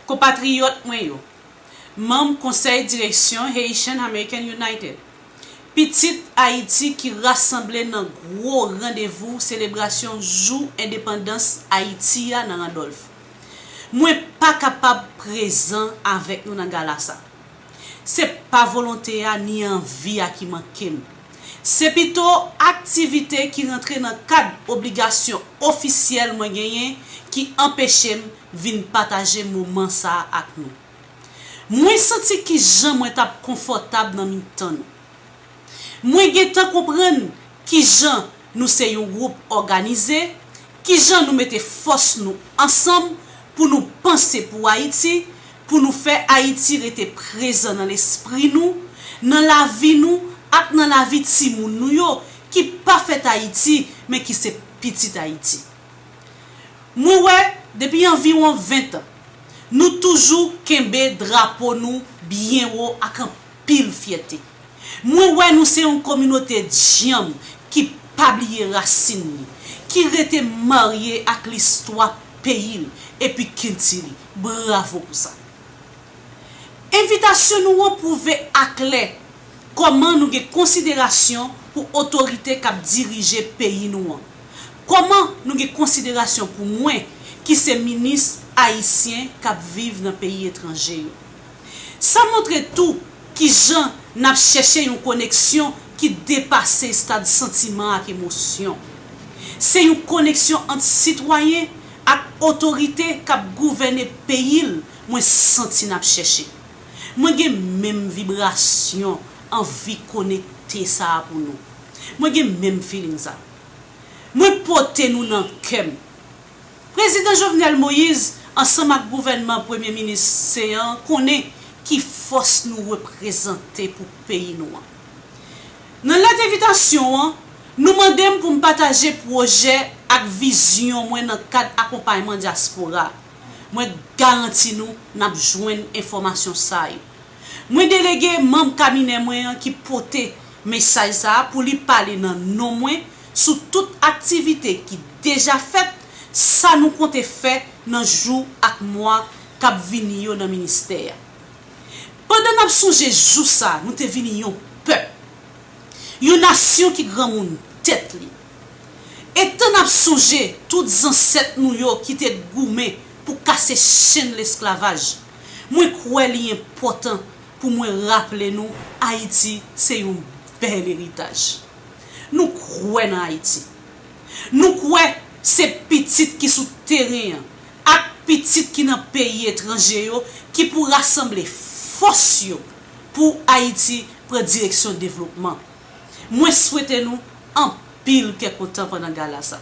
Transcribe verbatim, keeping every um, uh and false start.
Konpatriyòt mwen yo, manm Konsèy Direksyon Haitian American United, pitit Ayiti ki rasanble nan gwo randevou selebrasyon Jou Endepandans Ayiti a nan Randolph, mwen pa kapab prezan avèk nou nan gala sa. Se pa volonte a ni anvi a ki manke m. Se pito aktivite ki rantre nan kad obligasyon ofisyèl mwen genyen ki anpeche m vin pataje moman sa a ak nou. Mwen santi kijan mwen t ap konfòtab nan mitan nou. Mwen gentan konprann kijan nou se yon gwoup òganize, kijan nou mete fòs nou ansanm pou nou panse pou Ayiti, pou nou fè Ayiti rete prezan nan lespri nou, nan lavi nou ak nan lavi timoun nou yo ki pa fèt Ayiti, men ki se pitit Ayiti. Mwen wè, depi anviwon ven tan, nou toujou kenbe drapo nou byen wo ak anpil fyète. Mwen wè nou se yon kominote dyanm ki pa bliye rasin li, ki rete marye ak listwa peyi l epi kilti li. Bravo pou sa! Envitasyon nou an pwouve aklè kòman nou gen konsiderasyon pou otorite k ap dirije peyi nou an. Kòman nou gen konsiderasyon pou mwen, ki se minis ayisyen k ap viv nan peyi etranje yo. Sa montre tou kijan n ap chèche yon koneksyon ki depase estad santiman ak emosyon. Se yon koneksyon ant sitwayen ak otorite k ap gouvène peyi l mwen santi n ap chèche. Mwen gen menm vibrasyon anvi konekte sa a pou nou. Mwen gen menm feeling sa. Mwen pote nou nan kè m. Prezidan Jovenel Moïse, ansanm ak gouvènman Premye Minis Seyan an, konnen ki fòs nou reprezante pou peyi nou an. Nan lèt envitasyon an, nou mande m pou m pataje pwojè ak vizyon mwen nan kad akonpayman dyaspora. Mwen garanti nou n ap jwenn enfòmasyon sa yo. Mwen delege manm kabinè mwen an ki pote mesaj sa a pou li pale nan non mwen sou tout aktivite ki deja fèt, sa nou konte fè nan jou ak mwa k ap vini yo nan ministè a. Pandan n ap sonje jou sa a, nou te vini yon pèp, yon nasyon ki granmoun tèt li. Etan n ap sonje tout zansèt nou yo ki te goumen pou kase chenn lesklavaj, mwen kwè li enpòtan pou mwen raple nou Ayiti se yon bèl eritaj. Nou kwè nan Ayiti. Nou kwè se pitit ki sou teren an ak pitit ki nan peyi etranje yo ki pou rasanble fòs yo pou Ayiti pran direksyon devlopman. Mwen swete nou anpil kè kontan pandan gala sa.